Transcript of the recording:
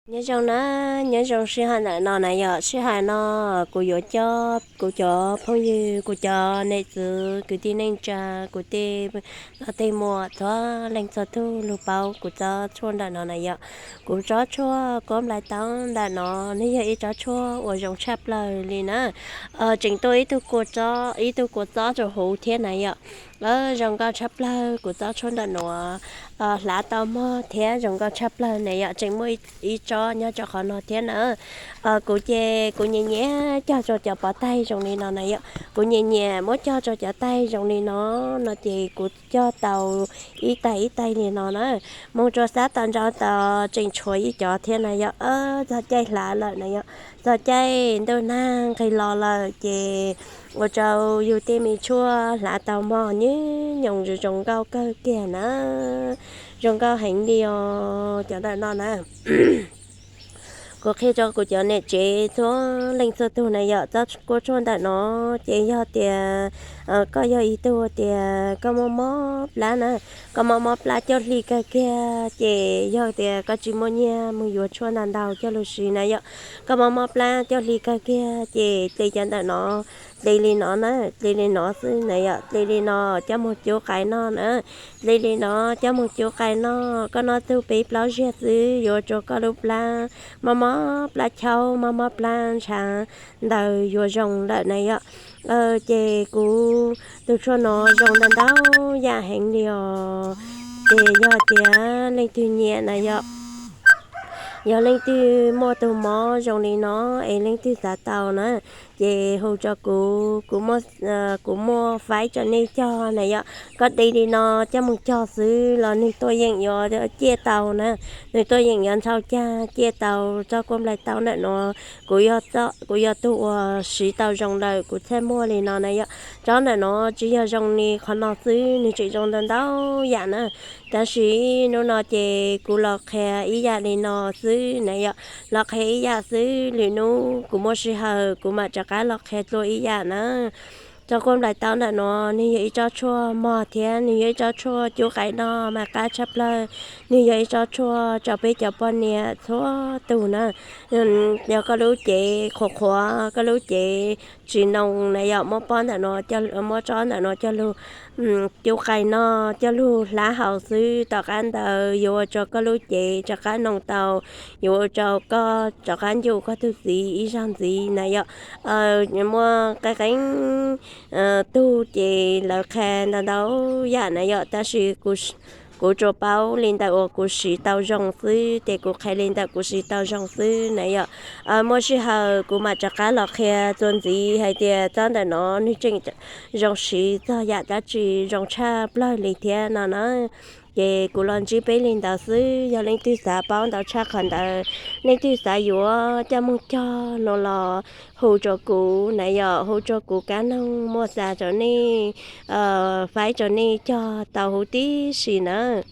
Nyob zoo na, nyob zoo sij hawm ntawm no na yom, sij hawm no kuv yuav coj kuv cov phooj ywg, kuv cov niam txiv, kwv tij neej tsa, kuv tej tej muam txhua leej txhua tug los paub kuv tsob tshuaj ntawm no na yom. Kuv tsob tshuaj kuab nplai taub ntawm no, nws yog ib tsob tshuaj uas zoo tshaj plaws li na. Tseem tuaj ib tug kua txob, ib tug kua txob rau huv thiab na yom. Zoo nkauj tshaj plaws kuv tsob tshuaj ntawm no, hlav tau mog thiab zoo nkauj tshaj plaws na yom. Tseem muaj ib tsob nyob rau qhov no thiab na. Kuv ces kuv nyiam nyiam cog rau cov pov taig zoo li no na yom. Kuv nyiam nyiam muab cog rau cov taig zoo li no, no ces kuv cog tau ib taig ib taig li no na. Mus rau sab tom ntej tod tseem tshuav ib cov thiab na yom. Txog caij hlav lawm na yom, txog caij ntuj nag nqis los lawm ces ua rau yus tej me tshuaj hlav tau mog, nyuj nyoos zoo nkauj kawg kiag na. Zoo nkauj heev li os cov ntawm no na. Kuv qhia rau kuv cov niam tsev txhua leej txhua tug na yom, tsob kuab tshuaj ntawm no ces yog tias koj yog ib tug tias koj mob mob plab na, koj mob mob plab coj hli kawg kiag ces yog tias koj tsis muaj nyiaj mus yuav tshuaj ntau ntau coj los siv na yom, koj mob mob plab coj hli kawg kiag ces hle cov ntawm no, hle li no na, hle li no xwb na yom, hle li no coj mus cub qais noj na, hle li no coj mus cub qais noj, koj noj tug peb plaub ziag xwb yuav ua rau koj lub plab, mob mob plab chaub, mob mob plab ntshav ntawd yuav zoo lawm na yom. Ces kuv tus tshuaj no zoo ntau ntau yam heev li os. Ces yog tias leej twg nyiam na yom, yog leej twg muaj tus mob zoo li no es leej twg xav tau na, ces hu rau kuv, kuv muaj, kuv muaj faib rau nej cog na yom. Koj hle li no coj mus cog xwb los nws tuaj yeem yuav ciaj tau na, nws tuaj yeem yuav ntxhau cag ciaj tau. Tsob kuab nplai taub ntawm no kuv yog, kuv yog tus uas siv tau zoo lawm kuv thiaj muaj li no na yom. Tsob ntawm no tsis yog zoo li qhov no xwb, nws tseem zoo ntau ntau yam na. Tab sis hnub no ces kuv los qhia ib yam li no xwb na yom, los qhia ib yam xwb, lwm hnub kuv muaj sij hawm kuv mam rov qab los qhia dua ib yam na. Tsob kuab nplai taub ntawm no nws yog ib tsob tshuaj mog thiab nws yog ib tsob tshuaj cub qais noj mas qab tshaj plaws. Nws yog ib tsob tshuaj rau peb cov poj niam txhua tus na. Yog koj lub cev qhuav qhuav, koj lub cev tsis noo na yom, muab pob ntawm no, muab tsob ntawm no coj lug cub qais noj, coj lug hlab haus xwb, tom qab ntawd yuav ua rau koj lub cev rov qab noo tau, yuav ua rau koj rov qab ncu koj tug txiv ib zaug ntxiv na yom. Muaj qee qee tug ces lawv qhia ntau ntau yam na yom, tab sis kuv tsuas paub li ntawm uas kuv siv tau zoo xwb ces kuv qhia li ntawm kuv siv tau zoo xwb na yom. Muaj sij hawm kuv mam rov qab los qhia txuas ntxiv hais tias tsob ntawm no nws tseem zoo siv txog yam dab tsi zoo tshaj plaws li thiab no na. Ces kuv los ntsib peb li ntawd xwb, yog leej twg xav paub ntau tshaj qhov ntawd, leej twg xav yuav coj mus cog no los hu rau kuv na yom, hu rau kuv kab noog muaj xa rau nej, faib rau nej cog tau huv tib si nawb.